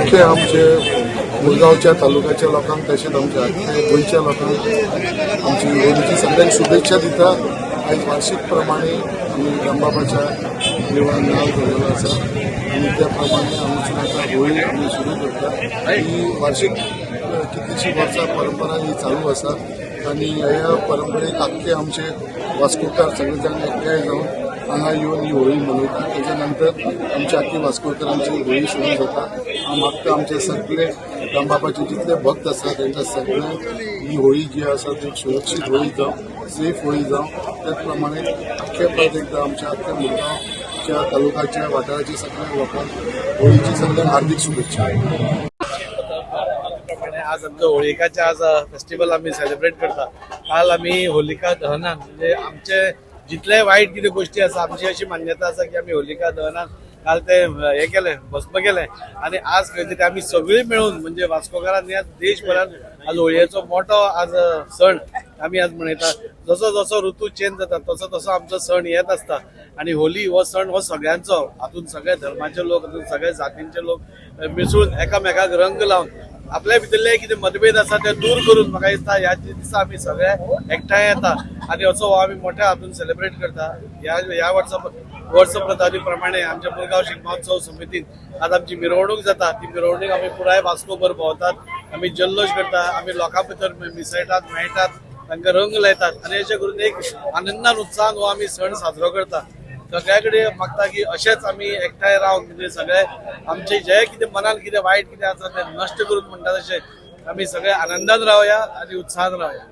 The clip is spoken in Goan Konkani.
अख्खे आमचे मुरगांवच्या तालुक्याच्या लोकांक तशेंच आमच्या आख्खे गोंयच्या लोकांक आमची होळीची सगळ्यांक शुभेच्छा दिता. आयज वार्षिक प्रमाणे आमी दामबाबाच्या देवळान नाल धरलेलो आसा आनी त्या प्रमाणे हांगासून आतां होळी आमी सुरू करता. ही वार्षिक कितलीशीं वर्सां परंपरा ही चालू आसा आनी ह्या परंपरेक आख्खे आमचे वास्कोकार सगळे जाण एकठांय जावन हांगा येवन ही होळी मनयता. तेच्या नंतर आमची आख्खी वास्कोकरांची होळी सुरू जाता. हांव मागता, आमचे सगळे दामबाबाचे जितले भक्त आसा तांकां सगळ्यांक ही होळी जी आसा ती सुरक्षीत होळी जावं, सेफ होळी जावं. त्याच प्रमाणे आख्खे परत एकदा आमच्या आख्ख्या मुरगांवच्या तालुक्याच्या वाठाराच्या सगळ्या लोकांक होळीची सगळ्यांक हार्दिक शुभेच्छा. प्रमाणे आज आमचं होळिकाचे आज फेस्टिवल आम्ही सेलिब्रेट करता. काल आमी होलिका दहनान, म्हणजे आमचे जितले वायट कितें गोश्टी आसा, आमची अशी मान्यता आसा की आमी होलिका दहनान काल ते हे केलें, भस्म केलें आनी आज खंय तरी आमी सगळीं मेळून, म्हणजे वास्कोकारांनी आज देशभरात आज होळयेचो मोठो आज सण आमी आज मनयता. जसो जसो ऋतू चेंज जाता तसो तसो आमचो सण येत आसता आनी होली हो सण हो सगळ्यांचो. हातून सगळे धर्माचे लोक, हातून सगळे जातींचे लोक मिसळून एकामेकाक रंग लावन आपल्या भितरले कितें मतभेद आसा ते दूर करून, म्हाका दिसता ह्या दिसा आमी सगळे एकठांय येता आनी असो हो आमी मोठ्या हातून सेलिब्रेट करता. ह्या ह्या वर्सा वर्स प्रतारी प्रमाणे आमच्या मुरगांव शिगमोत्सव समितीन आज आमची मिरवणूक जाता. ती मिरवणूक आमी पुराय वास्कोभर भोंवतात, आमी जल्लोश करता, आमी लोकां भितर मिसळटात, मेळटात, तांकां रंग लायतात आनी अशें करून एक आनंदान, उत्साहान हो आमी सण साजरो करता. सगळ्या कडेन मागता की अशेंच आमी एकठांय रावन, म्हणजे सगळे आमचे जे कितें मनान कितें वायट कितें आसा तें नश्ट करून, म्हणटा तशें आमी सगळे आनंदान रावया आनी उत्साहान रावया.